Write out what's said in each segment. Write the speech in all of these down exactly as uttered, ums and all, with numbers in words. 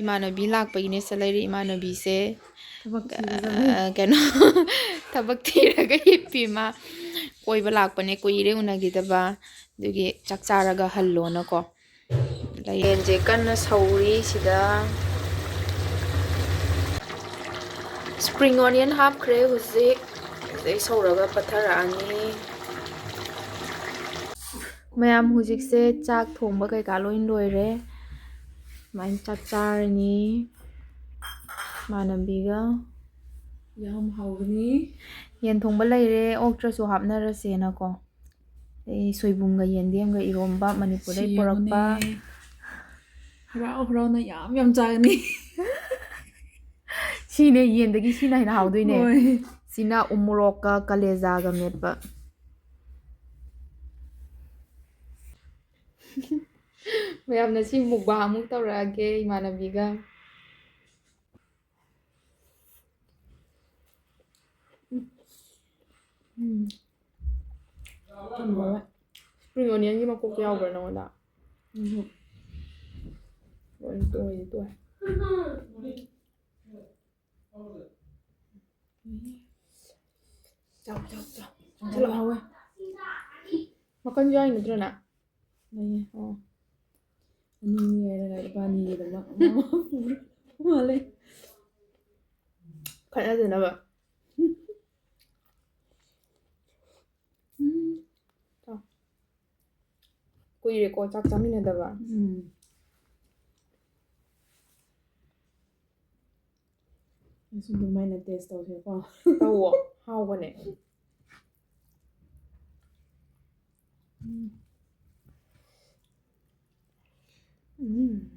ꯏꯃꯥꯟꯅꯕꯤ ꯂꯥꯛꯄꯒꯤꯅꯦ ꯁꯤꯗ ꯂꯩꯔꯤ꯫ ꯏꯃꯥꯟꯅꯕꯤꯁꯦ ꯊꯕꯛ ꯊꯤꯕ ꯆꯠꯂꯦ꯫ ꯑ, ꯀꯩꯅꯣ, ꯊꯕꯛ ꯊꯤꯔꯒ ꯍꯤꯞꯄꯤ꯫ ꯃꯥ ꯀꯣꯏꯕ ꯂꯥꯛꯄꯅꯦ, ꯀꯨꯏꯔꯦ ꯎꯅꯈꯤꯗꯕ꯫ ꯑꯗꯨꯒꯤ ꯆꯥꯛ ꯆꯥꯔꯒ ꯍꯜꯂꯣꯅꯀꯣ꯫ ꯌꯦꯟꯁꯦ ꯀꯟꯅ ꯁꯧꯔꯤ ꯁꯤꯗ꯫ Spring onion ꯍꯥꯞꯈ꯭ꯔꯦ ꯍꯧꯖꯤꯛ꯫ ꯑꯗꯩ ꯁꯧꯔꯒ ꯄꯠꯊꯔꯛꯑꯅꯤ꯫ ꯃꯌꯥꯝ, ꯍꯧꯖꯤꯛꯁꯦ ꯆꯥꯛ ꯊꯣꯡꯕ ꯀꯩꯀꯥ ꯂꯣꯏ ꯂꯣꯏꯔꯦ꯫ ꯁꯨꯃꯥꯏꯅ ꯆꯥꯛ ꯆꯥꯔꯅꯤ ꯏꯃꯥꯟꯅꯕꯤꯒ꯫ ꯌꯥꯝ ꯍꯥꯎꯒꯅꯤ꯫ ꯌꯦꯟ ꯊꯣꯡꯕ ꯂꯩꯔꯦ, ꯑꯣꯛꯇ꯭ꯔꯁꯨ ꯍꯥꯞꯅꯔꯁꯦꯅꯀꯣ꯫ ꯑꯗꯩ ꯁꯣꯏꯕꯨꯝꯒ ꯌꯦꯟꯗꯦꯝꯒ ꯏꯔꯣꯝꯕ ꯃꯅꯤꯄꯨꯔꯗꯩ ꯁꯤ ꯄꯨꯔꯛꯄ꯫ ꯌꯦꯡꯉꯨꯅꯦ꯫ ꯍꯔꯥꯎ ꯍꯔꯥꯎꯅ ꯌꯥꯝ ꯌꯥꯝ ꯆꯥꯒꯅꯤ꯫ ꯁꯤꯅꯦ, ꯌꯦꯟꯗꯒꯤ ꯁꯤꯅ ꯍꯦꯟꯅ ꯍꯥꯎꯗꯣꯏꯅꯦ꯫ ꯍꯣꯏ꯫ ꯁꯤꯅ ꯎꯃꯣꯔꯣꯛꯀ ꯀꯂꯦꯖꯥꯒ ꯃꯦꯠꯄ꯫ ꯃꯌꯥꯝꯅ ꯁꯤ mukbang ꯑꯃꯨꯛ ꯇꯧꯔꯛꯑꯒꯦ ꯏꯃꯥꯟꯅꯕꯤꯒ꯫ ꯎꯝ꯫ ꯊꯝꯃꯣ꯫ Spring onionꯒꯤ ꯃꯀꯣꯛꯇꯣ ꯌꯥꯎꯕ꯭ꯔꯥ ꯅꯉꯣꯟꯗ? ꯎꯝ꯫ ꯂꯣꯏ ꯇꯣꯏ ꯇꯣꯏ꯫ ꯆꯥꯎ, ꯆꯥꯎ, ꯆꯥꯎ꯫ ꯆꯥꯎꯁꯜꯂꯣ꯫ ꯍꯥꯎꯋꯦ꯫ ꯃꯀꯟꯁꯨ ꯌꯥꯎꯔꯤ ꯅꯠꯇ꯭ꯔꯣ ꯅꯪ? ꯂꯩꯌꯦ꯫ ꯑꯣ꯫ ꯑꯅꯤ ꯍꯥꯏꯔꯒ ꯏꯕꯥꯅꯤꯒꯤꯗꯃꯛ ꯑꯃ ꯄꯨꯔ ꯃꯥꯜꯂꯦ꯫ ꯈꯠꯅꯗꯅꯕ꯫ ꯎꯝ꯫ ꯆꯥꯎ꯫ ꯀꯨꯏꯔꯦꯀꯣ ꯆꯥꯛ ꯆꯥꯃꯤꯟꯅꯗꯕ꯫ ꯎꯝ꯫ ꯑꯩꯁꯨ ꯑꯗꯨꯃꯥꯏꯅ taste ꯇꯧꯁꯦꯀꯣ꯫ ꯇꯧꯋꯣ, ꯍꯥꯎꯕꯅꯦ꯫ ꯎꯝ꯫ ꯎꯝ꯫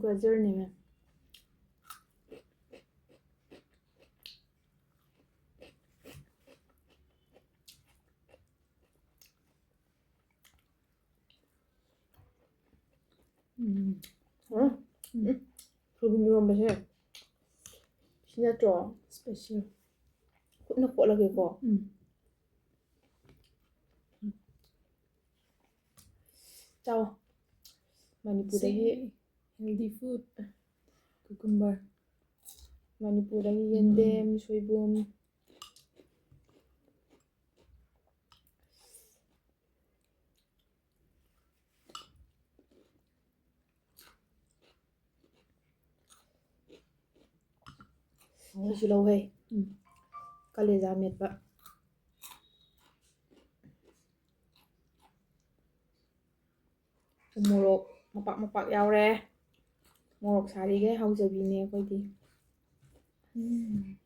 ꯒꯖꯔꯅꯦ ꯃꯦꯝ꯫ ꯎꯝ꯫ ꯍꯥꯎꯔꯦ꯫ ꯎꯝ꯫ ꯁꯣꯏꯕꯨꯝ ꯏꯔꯣꯝꯕꯁꯦ ꯁꯤ ꯅꯠꯇ꯭ꯔꯣ? Special꯫ ꯈꯨꯠꯅ ꯀꯣꯠꯂꯒꯦꯀꯣ꯫ ꯎꯝ꯫ ꯆꯥꯎ꯫ ꯃꯅꯤꯄꯨꯔꯗꯒꯤ Healthy food. Cucumber. ꯃꯅꯤꯄꯨꯔꯗꯒꯤ ꯌꯦꯟꯗꯦꯝ, ꯁꯣꯏꯕꯨꯝ, ꯁꯤꯁꯨ ꯂꯧꯍꯩ꯫ ꯎꯝ꯫ ꯀꯂꯦꯖꯥ ꯃꯦꯠꯄ꯫ ꯎꯃꯣꯔꯣꯛ ꯃꯄꯥꯛ ꯃꯄꯥꯛ ꯌꯥꯎꯔꯦ꯫ ꯃꯣꯔꯣꯛ ꯁꯥꯔꯤꯈꯩ ꯍꯥꯎꯖꯕꯤꯅꯦ ꯑꯩꯈꯣꯏꯗꯤ꯫ ꯎꯝ꯫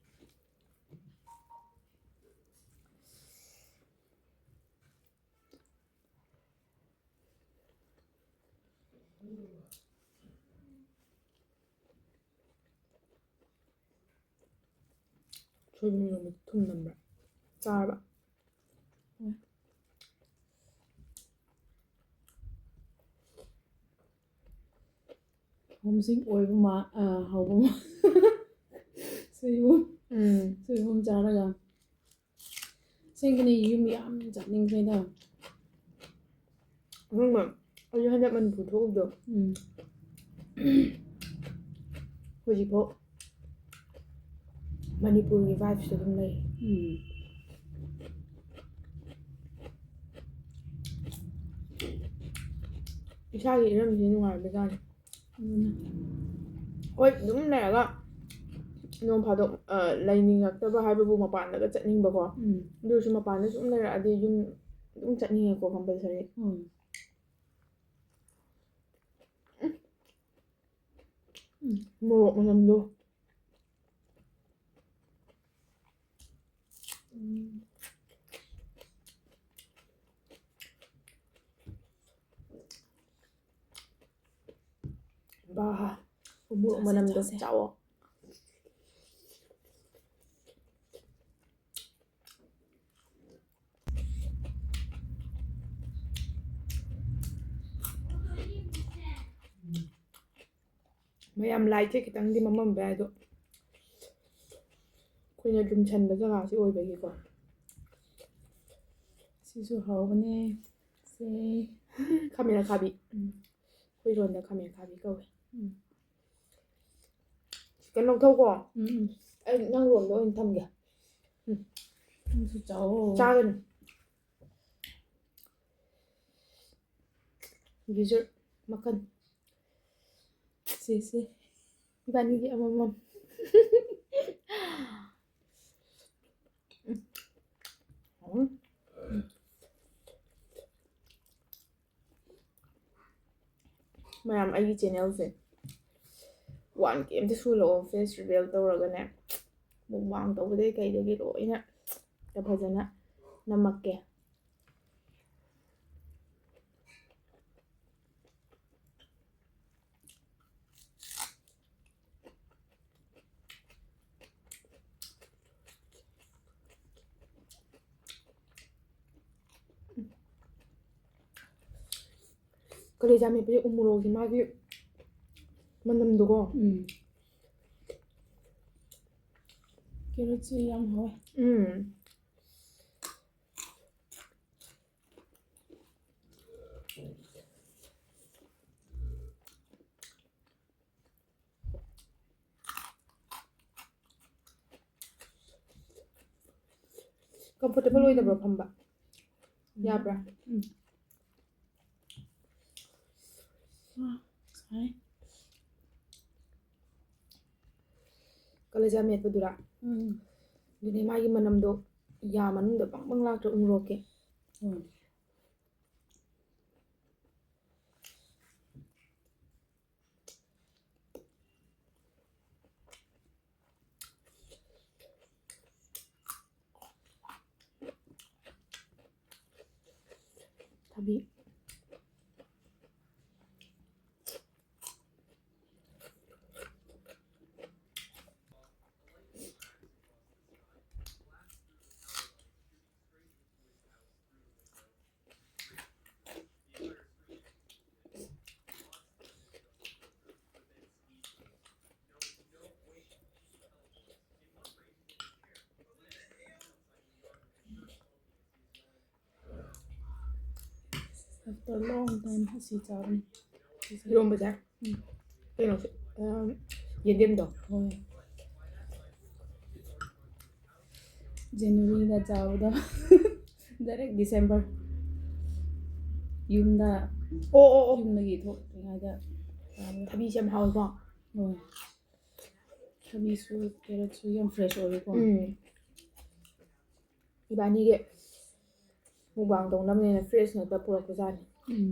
ꯁꯣꯏꯕꯨꯝ ꯏꯔꯣꯝꯕꯗꯤ ꯊꯨꯝ ꯅꯝꯕ꯭ꯔꯥ? ꯆꯥꯔꯕ? Homesick ꯑꯣꯏꯕ ꯃꯥ ꯑ, ꯍꯧꯕ ꯃꯥ ꯁꯣꯏꯕꯨꯝ ꯎꯝ꯫ ꯁꯣꯏꯕꯨꯝ ꯆꯥꯔꯒ꯫ ꯑꯁꯦꯡꯕꯅꯤ, ꯌꯨꯝ ꯌꯥꯝ ꯆꯠꯅꯤꯡꯈ꯭ꯔꯦꯗ꯫ ꯑꯁꯦꯡꯕ ꯑꯩꯁꯨ ꯍꯟꯗꯛ ꯃꯅꯤꯄꯨꯔ ꯊꯣꯛꯎꯕꯗꯣ ꯎꯝ꯫ ꯍꯧꯖꯤꯛꯐꯥꯎ ꯃꯅꯤꯄꯨꯔꯒꯤ vibes ꯇꯣ ꯑꯗꯨꯝ ꯂꯩ꯫ ꯎꯝ꯫ ꯏꯁꯥꯒꯤ ꯏꯔꯝꯁꯤ ꯅꯨꯡꯉꯥꯏꯕꯖꯥꯠꯅꯤ꯫ ꯑꯗꯨꯅ ꯍꯣꯏ, ꯑꯗꯨꯝ ꯂꯩꯔꯒ ꯅꯣꯡ ꯐꯥꯗꯣꯛ ꯑ, ꯂꯩꯅꯤꯡꯉꯛꯇꯕ ꯍꯥꯏꯕꯕꯨ ꯃꯄꯥꯟꯗꯒ ꯆꯠꯅꯤꯡꯕꯀꯣ꯫ ꯎꯝ꯫ ꯑꯗꯨ ꯑꯣꯏꯔꯁꯨ ꯃꯄꯥꯟꯗ ꯁꯨꯝ ꯂꯩꯔꯛꯑꯗꯤ ꯌꯨꯝ ꯑꯗꯨꯝ ꯆꯠꯅꯤꯡꯉꯦꯀꯣ, compulsory꯫ ꯎꯝ꯫ ꯃꯣꯔꯣꯛ ꯃꯅꯝꯗꯣ꯫ ꯎꯝ꯫ ꯕꯥ, ꯎꯃꯣꯔꯣꯛ ꯃꯅꯝꯗꯣ꯫ ꯆꯥꯁꯦ꯫ ꯆꯥꯎꯑꯣ꯫ ꯃꯌꯥꯝ, ꯂꯥꯏꯠꯁꯦ ꯈꯤꯇꯪꯗꯤ ꯃꯝꯃꯝꯕ ꯌꯥꯏ, ꯑꯗꯣ ꯑꯩꯈꯣꯏꯅ ꯂꯨꯝꯁꯟꯕ ꯖꯒꯥꯁꯤ ꯑꯣꯏꯕꯒꯤꯀꯣ꯫ ꯁꯤꯁꯨ ꯍꯥꯎꯕꯅꯦ꯫ ꯁꯦ꯫ ꯈꯥꯃꯦꯟ ꯑꯈꯥꯕꯤ꯫ ꯎꯝ꯫ ꯏꯔꯣꯟꯗ ꯈꯥꯃꯦꯟ ꯈꯥꯕꯤ ꯀꯧꯋꯦ꯫ ꯎꯝ꯫ ꯆꯤꯛꯀꯟ ꯂꯧꯊꯧꯀꯣ꯫ ꯎꯝ, ꯎꯝ꯫ ꯑꯩ ꯅꯪ ꯔꯣꯜꯗ ꯑꯣꯏꯅ ꯊꯝꯒꯦ꯫ ꯎꯝ꯫ ꯅꯪꯁꯨ ꯆꯥꯎꯋꯣ꯫ ꯆꯥꯒꯅꯤ꯫ ꯗꯤꯖꯔꯠ ꯃꯈꯜ꯫ ꯁꯤ, ꯁꯤ꯫ ꯏꯕꯥꯅꯤꯒꯤ ꯑꯃꯃꯝ꯫ ꯎꯝ꯫ ꯃꯌꯥꯝ, ꯑꯩꯒꯤ ꯆꯦꯅꯦꯜꯁꯦ ꯋꯥꯟ ꯀꯦ ꯑꯝꯇ ꯁꯨꯍꯜꯂꯛꯑꯣ, ꯐꯦꯁ ꯔꯤꯚꯤꯜ ꯇꯧꯔꯒꯅꯦ, ꯃꯨꯛꯕꯥꯡ ꯇꯧꯕꯗꯩ ꯀꯩꯗꯒꯤ ꯂꯣꯏꯅ ꯐꯖꯅ ꯅꯝꯃꯛꯀꯦ꯫ ꯀꯂꯦꯖꯥ ꯃꯦꯠꯄꯁꯦ ꯎ ꯃꯣꯔꯣꯛꯁꯦ ꯃꯥꯒꯤ ꯃꯅꯝꯗꯣꯀꯣ꯫ ꯎꯝ꯫ ꯀꯦꯔꯣꯠꯁꯦ ꯌꯥꯝ ꯍꯥꯎꯋꯦ꯫ ꯎꯝ꯫ ꯀꯝꯐꯣꯔꯇꯦꯕꯜ ꯑꯣꯏꯗꯕ꯭ꯔꯣ ꯐꯝꯕ? ꯌꯥꯕ꯭ꯔꯥ? ꯎꯝ꯫ ꯑꯥ, ꯁꯥꯏ꯫ ꯀꯂꯦꯖꯥ ꯃꯦꯠꯄꯗꯨꯔꯥ? ꯎꯝ꯫ ꯑꯗꯨꯅꯦ ꯃꯥꯒꯤ ꯃꯅꯝꯗꯣ ꯌꯥ ꯃꯅꯨꯡꯗ ꯕꯪ ꯕꯪ ꯂꯥꯛꯇ꯭ꯔꯣ ꯎꯃꯣꯔꯣꯛꯀꯤ? ꯎꯝ꯫ ꯊꯕꯤ꯫ After long time ꯑꯁꯤ ꯆꯥꯕꯅꯤ꯫ ꯏꯔꯣꯝꯕꯁꯦ꯫ ꯎꯝ꯫ ꯀꯩꯅꯣꯁꯦ, ꯎꯝ, ꯌꯦꯟꯗꯦꯝꯗꯣ꯫ ꯍꯣꯏ꯫ ꯖꯅꯋꯥꯔꯤꯗ ꯆꯥꯕꯗꯣ꯫ Direct December꯫ ꯌꯨꯝꯗ, ꯑꯣ, ꯑꯣ, ꯑꯣ꯫ ꯌꯨꯝꯗꯒꯤ ꯊꯣꯛꯇ꯭ꯔꯤꯉꯩꯗ ꯆꯥꯕꯗꯣ꯫ ꯊꯕꯤꯁꯦ ꯌꯥꯝ ꯍꯥꯎꯋꯤꯀꯣ꯫ ꯍꯣꯏ꯫ ꯊꯕꯤꯁꯨ, carrotꯁꯨ ꯌꯥꯝ fresh ꯑꯣꯏꯌꯦꯀꯣ꯫ ꯎꯝ꯫ ꯏꯕꯥꯅꯤꯒꯤ mukbang ꯇꯧꯅꯕꯅꯦꯅ fresh ꯉꯥꯛꯇ ꯄꯨꯔꯛꯄꯖꯥꯠꯅꯤ꯫ ꯎꯝ꯫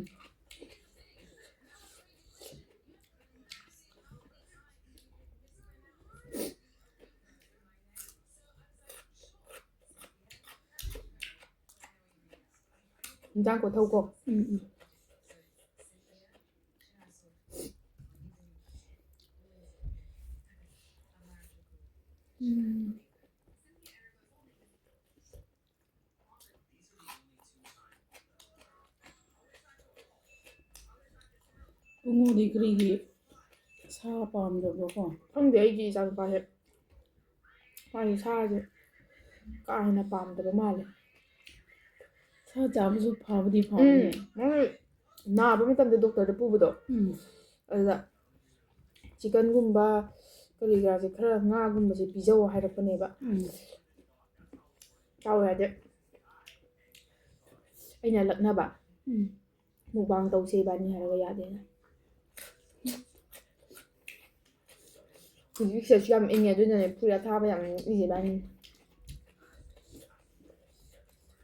ꯏꯟꯖꯥꯡ ꯀꯣꯠꯊꯧꯀꯣ꯫ ꯎꯝ, ꯎꯝ꯫ ꯎꯝ꯫ ꯏꯕꯨꯡꯉꯣꯗꯤ ꯀꯔꯤꯒꯤ ꯁꯥ ꯄꯥꯝꯗꯕ꯭ꯔꯣꯀꯣ? ꯈꯪꯗꯦ, ꯑꯩꯒꯤ ꯏꯆꯥꯅꯨꯄꯥꯁꯦ ꯃꯥꯒꯤ ꯁꯥꯁꯦ ꯀꯥ ꯍꯦꯟꯅ ꯄꯥꯝꯗꯕ ꯃꯥꯜꯂꯦ꯫ ꯁꯥ ꯆꯥꯕꯁꯨ ꯐꯕꯗꯤ ꯐꯕꯅꯦ꯫ ꯎꯝ, ꯃꯣꯏ ꯅꯥꯕ ꯃꯇꯝꯗ doctorꯗ ꯄꯨꯕꯗꯣ, ꯎꯝ꯫ ꯑꯗꯨꯗ chickenꯒꯨꯝꯕ ꯀꯔꯤ ꯀꯔꯥꯁꯦ ꯈꯔ, ꯉꯥꯒꯨꯝꯕꯁꯦ ꯄꯤꯖꯧ ꯍꯥꯏꯔꯛꯄꯅꯦꯕ꯫ ꯎꯝ꯫ ꯆꯥꯎ ꯌꯥꯗꯦ꯫ ꯑꯩꯅ ꯂꯛꯅꯕ꯫ ꯎꯝ꯫ Mukbang ꯇꯧꯁꯦ ꯏꯕꯥꯅꯤ ꯍꯥꯏꯔꯒ ꯌꯥꯗꯦꯅ꯫ ꯍꯧꯖꯤꯛ ꯁꯤꯗꯁꯨ ꯌꯥꯝ ꯏꯪꯉꯦ, ꯑꯗꯨꯅꯅꯦ ꯐꯨꯔꯤꯠ ꯑꯊꯥꯕ ꯌꯥꯝ ꯂꯤꯠꯂꯤꯁꯦ ꯏꯕꯥꯅꯤ꯫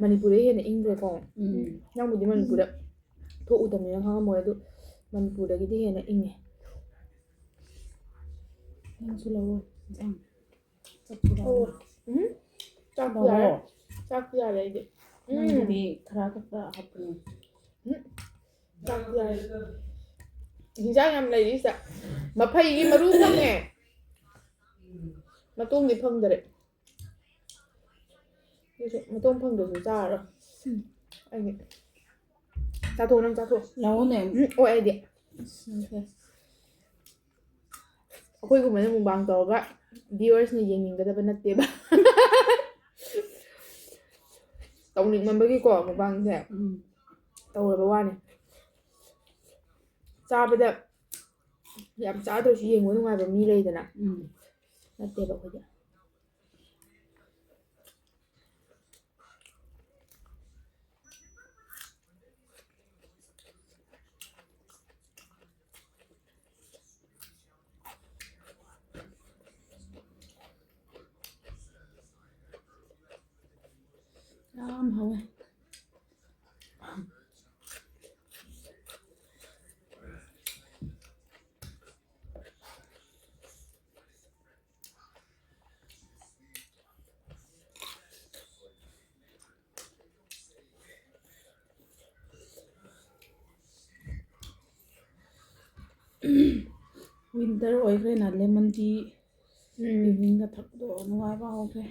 ꯃꯅꯤꯄꯨꯔꯗꯩ ꯍꯦꯟꯅ ꯏꯪꯈ꯭ꯔꯦꯀꯣ꯫ ꯎꯝ꯫ ꯅꯪꯕꯨꯗꯤ ꯃꯅꯤꯄꯨꯔꯗ ꯊꯣꯛꯎꯗꯕꯅꯤꯅ ꯈꯪꯉꯝꯃꯣꯏ, ꯑꯗꯨ ꯃꯅꯤꯄꯨꯔꯗꯒꯤꯗꯤ ꯍꯦꯟꯅ ꯏꯪꯉꯦ꯫ ꯅꯪꯁꯨ ꯂꯧꯑꯣ ꯏꯟꯁꯥꯡ꯫ ꯆꯥꯛ ꯄꯨꯔꯛꯑꯣ꯫ ꯑꯣ, ꯎꯝ꯫ ꯆꯥꯛ ꯂꯧꯑꯣ꯫ ꯌꯥꯔꯦ꯫ ꯆꯥꯛ ꯌꯥꯔꯦ ꯑꯩꯗꯤ꯫ ꯎꯝ꯫ ꯅꯪꯒꯤꯗꯤ ꯈꯔ ꯈꯛꯇ ꯍꯥꯞꯄꯅꯦ꯫ ꯎꯝ꯫ ꯆꯥꯛ ꯌꯥꯔꯦ꯫ ꯍꯤꯟꯖꯥꯡ ꯌꯥꯝ ꯂꯩꯔꯤ ꯁꯤꯗ꯫ ꯃꯐꯩꯒꯤ ꯃꯔꯨ ꯐꯪꯉꯦ꯫ ꯃꯇꯣꯡꯗꯤ ꯐꯪꯗꯔꯦ꯫ ꯑꯗꯨꯁꯨ ꯃꯇꯣꯡ ꯐꯪꯗ꯭ꯔꯁꯨ ꯆꯥꯔꯔꯣꯏ꯫ ꯎꯝ꯫ ꯑꯩꯗꯤ꯫ ꯆꯥꯊꯣꯛꯑꯣ, ꯅꯪ ꯆꯥꯊꯣꯛꯑꯣ꯫ ꯂꯧꯑꯣꯅꯦ꯫ ꯎꯝ, ꯑꯣ, ꯑꯩꯗꯤ꯫ ꯑꯁ, ꯅꯪꯁꯦ꯫ ꯑꯩꯈꯣꯏꯒꯨꯝꯕꯅ mukbang ꯇꯧꯔꯒ viewersꯅ ꯌꯦꯡꯅꯤꯡꯒꯗꯕ ꯅꯠꯇꯦꯕ꯫ ꯇꯧꯅꯤꯡꯃꯟꯕꯒꯤꯀꯣ mukbangꯁꯦ ꯎꯝ꯫ ꯇꯧꯔꯕ ꯋꯥꯅꯤ꯫ ꯆꯥꯕꯗ ꯌꯥꯝ ꯆꯥꯗ꯭ꯔꯁꯨ ꯌꯦꯡꯕ ꯅꯨꯡꯉꯥꯏꯕ ꯃꯤ ꯂꯩꯗꯅ꯫ ꯎꯝ꯫ ꯅꯠꯇꯦꯕ ꯑꯩꯈꯣꯏꯗꯤ꯫ ꯌꯥꯝ ꯍꯥꯎꯋꯦ꯫ Winter ꯑꯣꯏꯈ꯭ꯔꯦꯅ, lemon tea ꯎꯝ꯫ Evening ꯗ ꯊꯛꯄꯗꯣ ꯅꯨꯡꯉꯥꯏꯕ ꯍꯧꯈ꯭ꯔꯦ꯫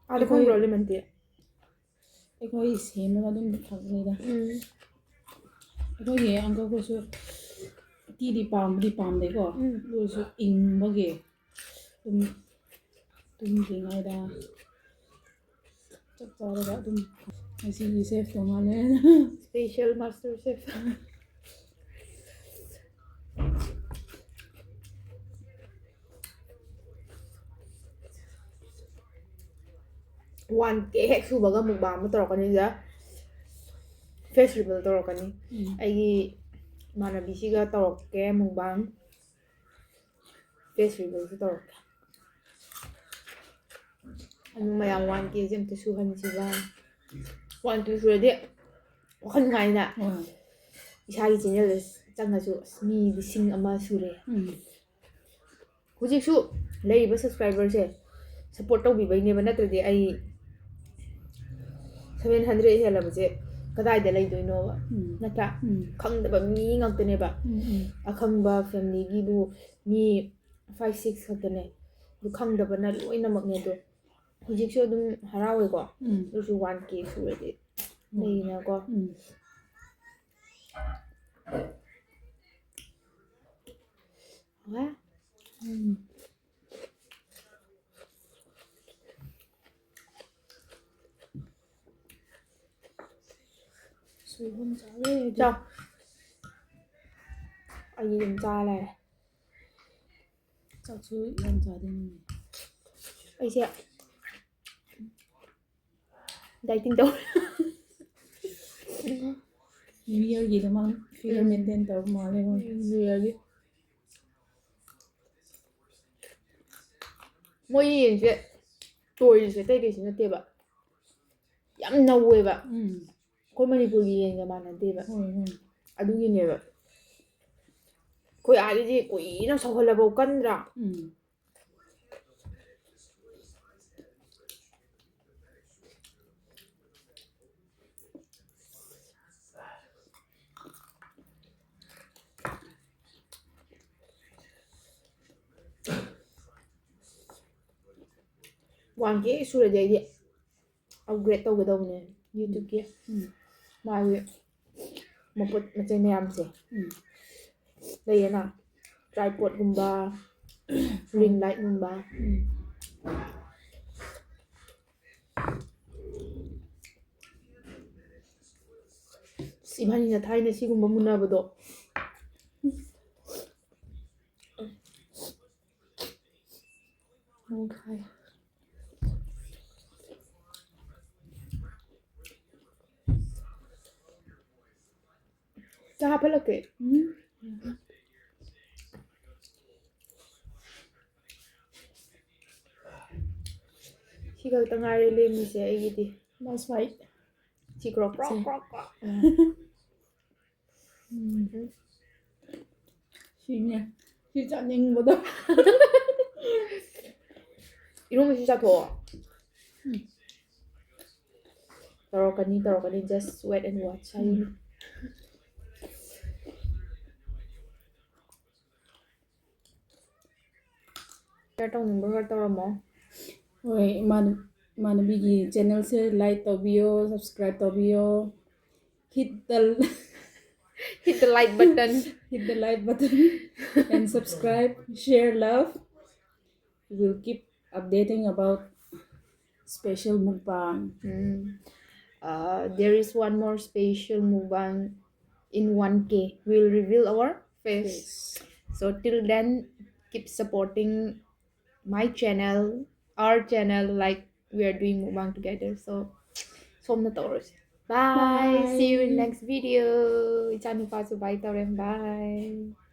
ꯑꯥꯗ ꯑꯩꯈꯣꯏ ꯐꯪꯕ꯭ꯔꯣ lemon tea? ꯑꯩꯈꯣꯏ ꯁꯦꯝꯃꯒ ꯑꯗꯨꯝ ꯊꯛꯅꯤꯗ꯫ ꯎꯝ꯫ ꯑꯩꯈꯣꯏꯒꯤ uncle ꯈꯣꯏꯁꯨ tea ꯗꯤ ꯄꯥꯝꯕꯗꯤ ꯄꯥꯝꯗꯦꯀꯣ꯫ ꯎꯝ꯫ ꯑꯗꯨ ꯑꯣꯏꯔꯁꯨ ꯏꯪꯕꯒꯤ ꯑꯗꯨꯝ ꯇꯨꯝꯗ꯭ꯔꯤꯉꯩꯗ ꯆꯥꯛ ꯆꯥꯔꯒ ꯑꯗꯨꯝ ꯉꯁꯤꯒꯤ chef ꯇꯣꯉꯥꯜꯂꯦ꯫ Special master chef꯫ One K ꯍꯦꯛ ꯁꯨꯕꯒ mukbang ꯑꯃ ꯇꯧꯔꯛꯀꯅꯤ ꯁꯤꯗ꯫ Face reveal ꯇꯧꯔꯛꯀꯅꯤ꯫ ꯎꯝ꯫ ꯑꯩꯒꯤ ꯏꯃꯥꯟꯅꯕꯤꯁꯤꯒ ꯇꯧꯔꯛꯀꯦ mukbang꯫ Face reveal ꯁꯨ ꯇꯧꯔꯛꯀꯦ꯫ ꯑꯗꯨ ꯃꯌꯥꯝ one K ꯁꯦ ꯑꯝꯇ ꯁꯨꯍꯟꯁꯤꯕ꯫ One K ꯁꯨꯔꯗꯤ ꯋꯥꯈꯜ ꯅꯨꯡꯉꯥꯏꯅ꯫ ꯎꯝ꯫ ꯏꯁꯥꯒꯤ channel ꯗ ꯆꯪꯉꯁꯨ ꯑꯁ ꯃꯤ ꯂꯤꯁꯤꯡ ꯑꯃ ꯁꯨꯔꯦ꯫ ꯎꯝ꯫ ꯍꯧꯖꯤꯛꯁꯨ ꯂꯩꯔꯤꯕ subscriber ꯁꯦ support ꯇꯧꯕꯤꯕꯩꯅꯦꯕ, ꯅꯠꯇ꯭ꯔꯗꯤ ꯑꯩ seven hundred ꯍꯦꯜꯂꯕꯁꯦ ꯀꯗꯥꯏꯗ ꯂꯩꯗꯣꯏꯅꯣꯕ? ꯎꯝ꯫ ꯅꯠꯇ꯭ꯔꯥ? ꯎꯝ꯫ ꯈꯪꯗꯕ ꯃꯤ ꯉꯥꯛꯇꯅꯦꯕ꯫ ꯎꯝ, ꯎꯝ꯫ ꯑꯈꯪꯕ family ꯒꯤꯕꯨ ꯃꯤ five six ꯈꯛꯇꯅꯦ꯫ ꯑꯗꯨ ꯈꯪꯗꯕꯅ ꯂꯣꯏꯅꯃꯛꯅꯦ꯫ ꯑꯗꯣ ꯍꯧꯖꯤꯛꯁꯨ ꯑꯗꯨꯝ ꯍꯔꯥꯎꯋꯦꯀꯣ꯫ ꯎꯝ꯫ ꯑꯗꯨꯁꯨ one K ꯁꯨꯔꯗꯤ ꯎꯝ꯫ ꯂꯩꯅꯀꯣ꯫ ꯎꯝ꯫ ꯍꯥ? ꯎꯝ꯫ ꯁꯣꯏꯕꯨꯝ ꯆꯥꯔꯦ ꯑꯩꯗꯤ꯫ ꯆꯥꯎ꯫ ꯑꯩꯗꯤ ꯑꯗꯨꯝ ꯆꯥ ꯂꯩꯔꯦ꯫ ꯆꯥꯛꯁꯨ ꯌꯥꯝ ꯆꯥꯗꯦ ꯅꯪꯗꯤ꯫ ꯑꯩꯁꯦ ꯗꯥꯏꯇꯤꯡ ꯇꯧꯔꯦ꯫ New Yearꯒꯤꯗꯃꯛ figure maintain ꯇꯧꯕ ꯃꯥꯜꯂꯦ ꯃꯣꯏ꯫ New Yearꯒꯤ꯫ ꯃꯣꯏ ꯌꯦꯟꯁꯦ ꯇꯣꯏꯁꯦ ꯑꯇꯩ ꯀꯩꯁꯨ ꯅꯠꯇꯦꯕ, ꯌꯥꯝ ꯅꯧꯋꯦꯕ꯫ ꯎꯝ꯫ ꯑꯩꯈꯣꯏ ꯃꯅꯤꯄꯨꯔꯒꯤ ꯌꯦꯟꯒ ꯃꯥꯟꯅꯗꯦꯕ꯫ ꯍꯣꯏ, ꯍꯣꯏ꯫ ꯑꯗꯨꯒꯤꯅꯦꯕ ꯑꯩꯈꯣꯏ ꯑꯥꯗꯗꯤ ꯀꯨꯏꯅ ꯁꯧꯍꯜꯂꯐꯧ ꯀꯟꯗ꯭ꯔꯥ? ꯎꯝ꯫ One K ꯁꯨꯔꯗꯤ ꯑꯩꯗꯤ upgrade ꯇꯧꯒꯗꯧꯕꯅꯦ YouTubeꯀꯤ꯫ ꯎꯝ꯫ ꯃꯥꯒꯤ ꯃꯄꯣꯠ ꯃꯆꯩ ꯃꯌꯥꯝꯁꯦ ꯎꯝ꯫ ꯂꯩꯌꯦꯅ, tripodꯀꯨꯝꯕ, ring lightꯀꯨꯝꯕ꯫ ꯎꯝ꯫ ꯑꯁ, ꯏꯕꯥꯅꯤꯅ ꯊꯥꯏꯅ ꯁꯤꯒꯨꯝꯕ ꯃꯨꯟꯅꯕꯗꯣ꯫ ꯆꯥ ꯍꯥꯞꯍꯜꯂꯛꯀꯦ꯫ ꯎꯝ꯫ ꯁꯤ ꯈꯛꯇ ꯉꯥꯏꯔꯦ ꯂꯦꯝꯃꯤꯁꯦ ꯑꯩꯒꯤꯗꯤ꯫ Last bite꯫ ꯁꯤ ꯀ꯭ꯔꯣꯛ ꯀ꯭ꯔꯣꯛ ꯀ꯭ꯔꯣꯛ ꯀ꯭ꯔꯣꯛ꯫ ꯎꯝ꯫ ꯁꯤꯅꯦ꯫ ꯁꯤ ꯆꯥꯅꯤꯡꯕꯗꯣ꯫ ꯏꯔꯣꯝꯕꯁꯨ ꯆꯥꯊꯣꯛꯑꯣ꯫ ꯎꯝ꯫ ꯇꯧꯔꯛꯀꯅꯤ, ꯇꯧꯔꯛꯀꯅꯤ, just wait and watch ꯍꯥꯏꯌꯦ꯫ ꯎꯝ꯫ Share ꯇꯧꯅꯤꯡꯕ ꯈꯔ ꯇꯧꯔꯝꯃꯣ꯫ ꯍꯣꯏ, ꯏꯃꯥꯟ-, ꯏꯃꯥꯟꯅꯕꯤꯒꯤ channelꯁꯦ like ꯇꯧꯕꯤꯌꯣ, subscribe ꯇꯧꯕꯤꯌꯣ꯫ Hit the Hit the like button. Hit the like button and subscribe, share, love. We will keep updating about special mukbang. Mm. Uh, there is one more special mukbang in one K. We'll reveal our So till then, keep supporting my channel, our channel, like we are doing mukbang together. So ꯁꯣꯝꯅ ꯇꯧꯔꯁꯤ. Bye. Bye. See you in next video. ꯏꯆꯥꯅꯨꯄꯥꯁꯨ bye ꯇꯧꯔꯦ. Bye.